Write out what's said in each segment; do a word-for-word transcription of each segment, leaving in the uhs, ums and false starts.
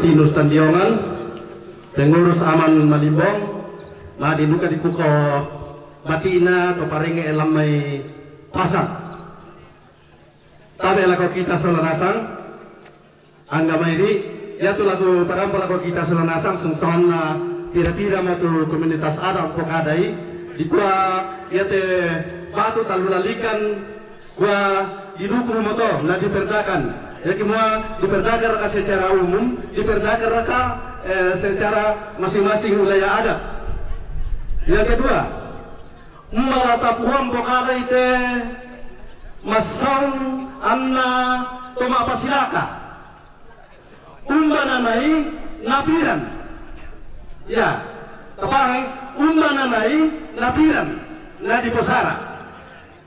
Tinus Tandiongan, pengurus Aman Malimbong, ma di nuka di kuko matina to parenge elam mai pasang. Tabe lako kita sola nasang, angga mai di, ya tu lako parampa lako kita sola nasang, sung sanna pira-pira ma tu komunitas adat pokadai, di kua ya te batu talu lalikan, kua didukung moto, na diperdakan. Ya kimua diperdakan raka secara umum, diperdakan raka eh, secara masing-masing wilayah adat. Yang kedua, umba la tapuham pokada ite masaung anna toma pasilaka. Umba nanai napiran. Ya, tapangai umba nanai napiran na diposara.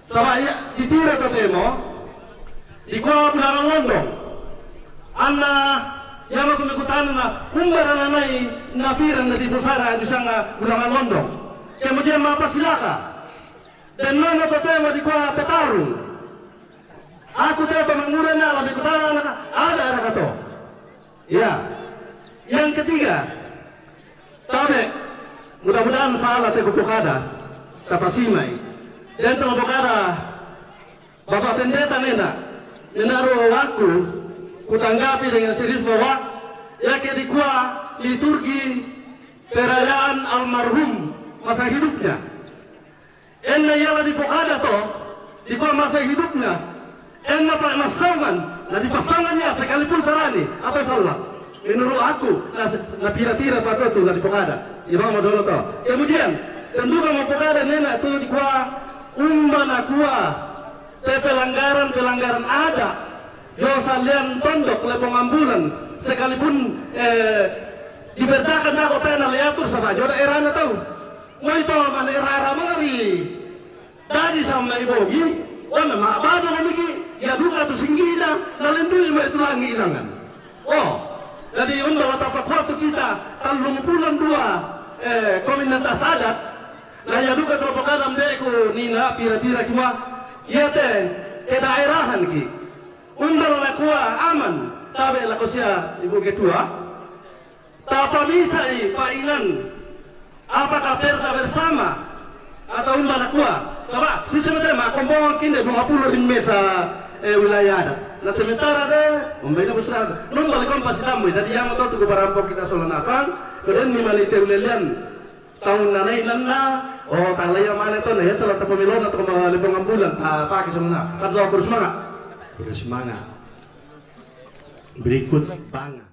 Saba ia ditiro totemo di kua bulangan londong. Anna ia ma kumikutana na umba nanai napiran na diposara di sanga bulangan londong. Kemudian ma pasilaka. Dan nono totemo di kua petarung. Aku te pamangura na la mikutana na ada ada kato. Ya. Yang ketiga, tabe, mudah-mudahan salah te ku pokada, tapasimai. Dan tama pokada, Bapak Pendeta nena, menaruh waktu, kutanggapi dengan serius bahwa ya ke di kua liturgi perayaan almarhum masa hidupnya. Enna ia la dipokada to, di kua masa hidupnya, enna pa nassaungan, na dipassaungan ia sekalipun sarani atau salla. Menurut aku, na, na pira-pira pa to tu la dipokada. Imam dolo to. Kemudian, dan juga mapokada nena tu di kua umba nakua te pelanggaran-pelanggaran ada. Jo salean tondok Lepong Ambulan, sekalipun eh, diberdakan nako tena leatur sama jo daerahna tau. Moi to mane rara mangari. Dadi sama ibogi, wana ma bado komiki, ya duka tu singgina, na lendui ma itu langi ilangan. Oh, jadi umba la tapakuatu kita, tallung pulan dua eh, komunitas adat, na ya duka tu pokadam deku nina pira-pira kima, ya te, kedaerahan ki. Umba la nakua aman, tabe lako sia ibu ketua, tapamisai painan, apakah perda bersama atau umba nakua? Saba, susi mate ma kombongan kinde dua puluh rin mesa eh, wilayah adat. Na sementara de, umba ina besar. Nung balik kompas damui, jadi yang mau tu ku barampok kita sola nasang, kemudian ni mani te ulelian. Taun nanai nanna, oh, talaya mane to, na ya telah tapamilona to ma Lepong Ambulan, ta pake sola na. Kan doa terus manga. Terus manga. Berikut banga.